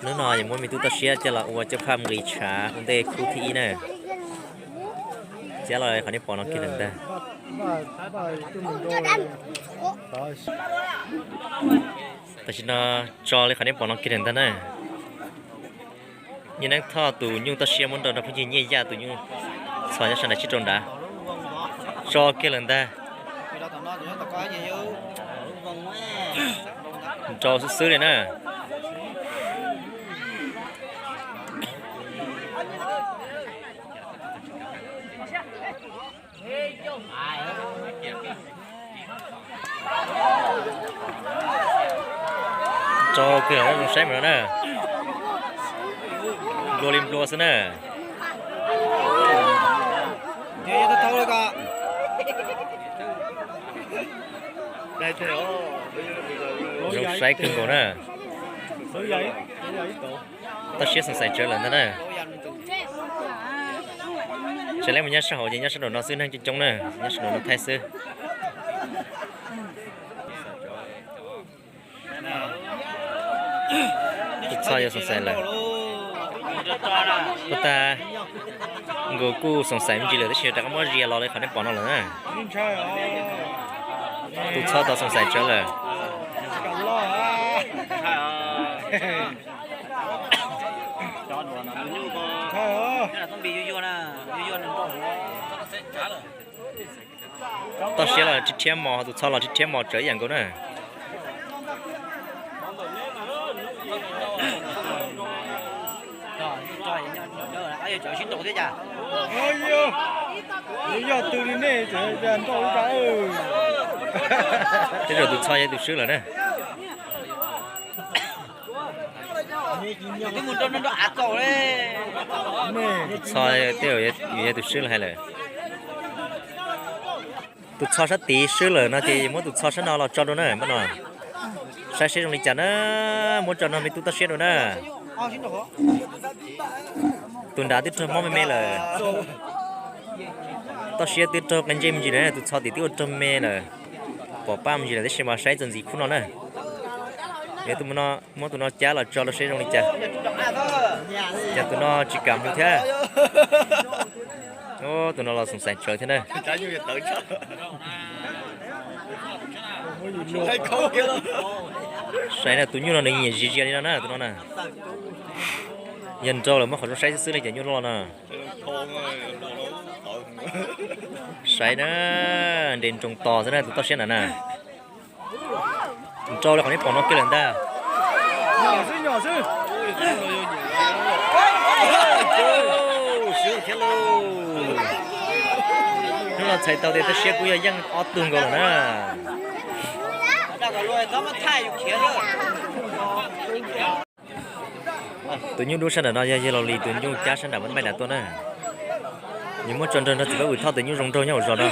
Hnub no yuav muab me tub toj siab coj los ua cov phaj nqis tshav ua ntej khub thib ib na. Cab los qhov nej pom no kiag lawm ntag. Tam sim no tso li qhov nej pom no kiag lawm ntag na. Nyiaj Neeb Thoj tus nyuj toj siab muab nrau nrog phooj ywg Nyiaj Yaj tus nyuj txhos nyob sab nrad sib rau nrad. Tso kiag lawm ntag. Nrau xwb xwb li na. Tso kiag zoo saib mas no na. Nplua li nplua xwb na. Zoo saib kawg nkaus na. Toj siab Xoom Xais tsawv lawm ntag na. Tsis leb mus nyob sab hauv ces nyob sab nraum no xwb, neeg coob coob na, nyob sab nraum no thaij xwb. Tub Txhob yuav Xoom Xais lawm. Puag ta nkaus kuj Xoom Xais me ntsis lawm tab sis rov qab muab zia los li qhov nej pom no lawm na. Tub Txhob tau Xoom Xais tsawv lawm. Toj siab los rhiab rhiab mos, tus txho los rhiab rhiab mos tsawv ib yam nkaus na. Yog twg li nej nrauj li cas? Tej zaum tus txho yog tus swb lawm na. Tus txho tej zaum yog tus swb lawm hais lawm. Tus txho sab tid swb lawm no ces muab tus txho sab no los tso rau na, npaj no. Saib seb zoo li cas na, muab tso nrog me tub toj siab rau na. Tus nrad twb raug mob me me lawm. Toj siab twb raug qe ntsej me ntsis na, tus txho tim twb ua raug me lawm. Pom pab me ntsis lawm tab sis mas saib txuas ntxiv khub no na. Yog tus no, muab tus no cab los tso rau seb zoo li cas. Cas tus no tsis kam mus thiab. Tus no los Xoom Xais tsawv thiab na. Saib na, tus nyuj no nws nyiam zia zia li no na, tus no na. Yog nrau lawm muab qhov zoo saib xwb xwb li cas nyuj loj no. Saib na, nres nroos tos xwb na tus toj siab ntawd na. Nrau li qhov nej pom no kiag lawm ntag. Hnub no txhais tau tias toj siab kuj yog yeej ob tug nkaus lawm na. Tus nyuj dub sab nram no yog yawg Laus Lis tus nyuj cab sab nram npaij nram tuaj na. Nws muab tso nrog nrog txiv Pab Vwm Thoj tus nyuj zoo nraug nyob hauv zos no.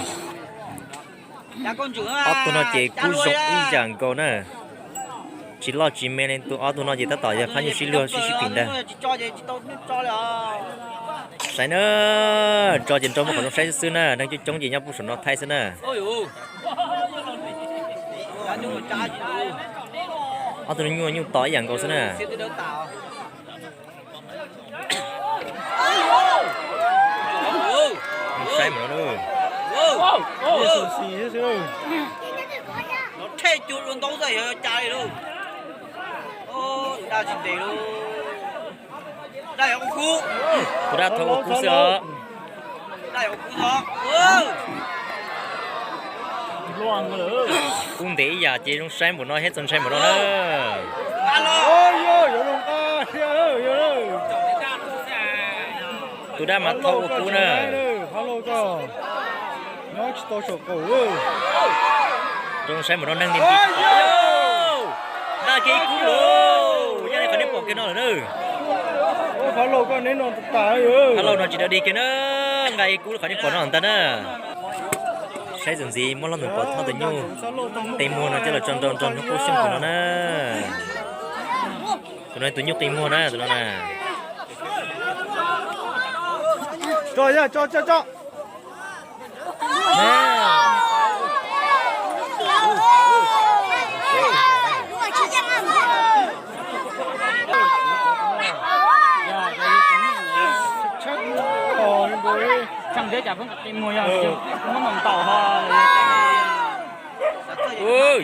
Ob tug no ces kuj zoo ib yam nkaus na. Tsis loj tsis me li, tus ob tug no ces tab tom yog phab nyuj sib luag sib sib phim ntag. Saib na, tso ces nrau muab qhov zoo saib xwb xwb na, neeg coob coob ces nyob puag saum no thaij xwb na. Ob tug nyuj nyuj to ib yam nkaus xwb na. Saib mas no. Tus dab thau ua kub xwb os. Kub ntev ib yam ces zoo saib npaum no thiab txaus ntshai npaum no na. Tus dab mas thau ua kub na. Zoo saib npaum no neeg nti nti. Dab kiag ib kub lawm, yog li qhov nej pom kiag no lawm na. Phab Lauj no tsis dog dig kiag na, nqa ib kub li qhov nej pom no ntag na. Saib txuas ntxiv muab loj ntawm Pov Thoj tus nyuj qi muag no coj los tso nrau nrog hnub qub xyooj tus no na. Tus no tus nyuj qi muag na tus no na.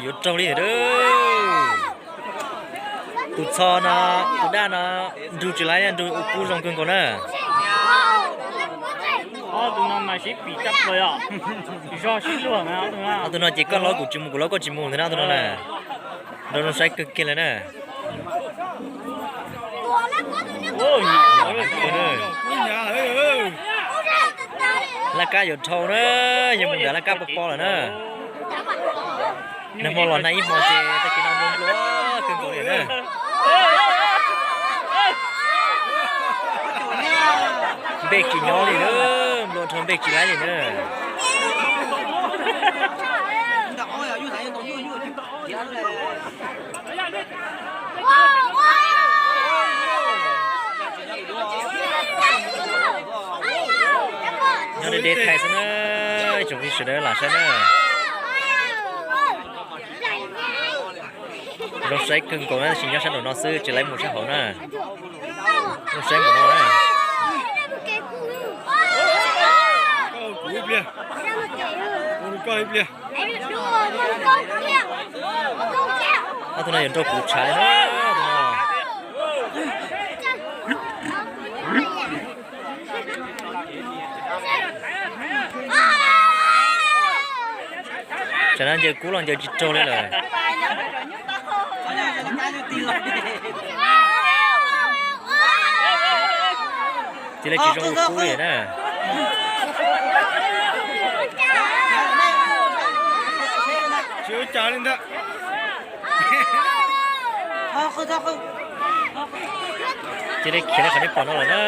Yuav raug li. Tus txho no, tus daj no, nrug tsis laib, nrug ua kub zoo kawg nkaus na. Ob tug no ces koj laub kuv tsis mus, kuv laub koj tsis mus ntag na, ob tug no na. Nrov zoo saib kawg kiag li na. Laj kab yuav dhau na, yog mus nram laj kab pob pob lawm na. Nag hmo los nag ib hmo ces tag kis no nplua nplua kawg nkaus li na. Npej tsis nyob li na, nplua dhau npej tsis laib li na. Nyob deb deb thaij xwb na, tsoom phooj ywg sawv daws lam saib na. Zoo saib kawg nkaus na, tab sis nyob sab nraum no xwb, tsis laib mus sab hauv na. Zoo saib npaum no na. Ob tug no yuav nrog kuv tshaj na, ob tug no. Tsam no ncaws kub los ncaws tsis raug li lawm. Cia li tsis zoo ua kub li na. Tsis ua cas li ntag. Cia li khiav rau qhov nej pom no lawm na.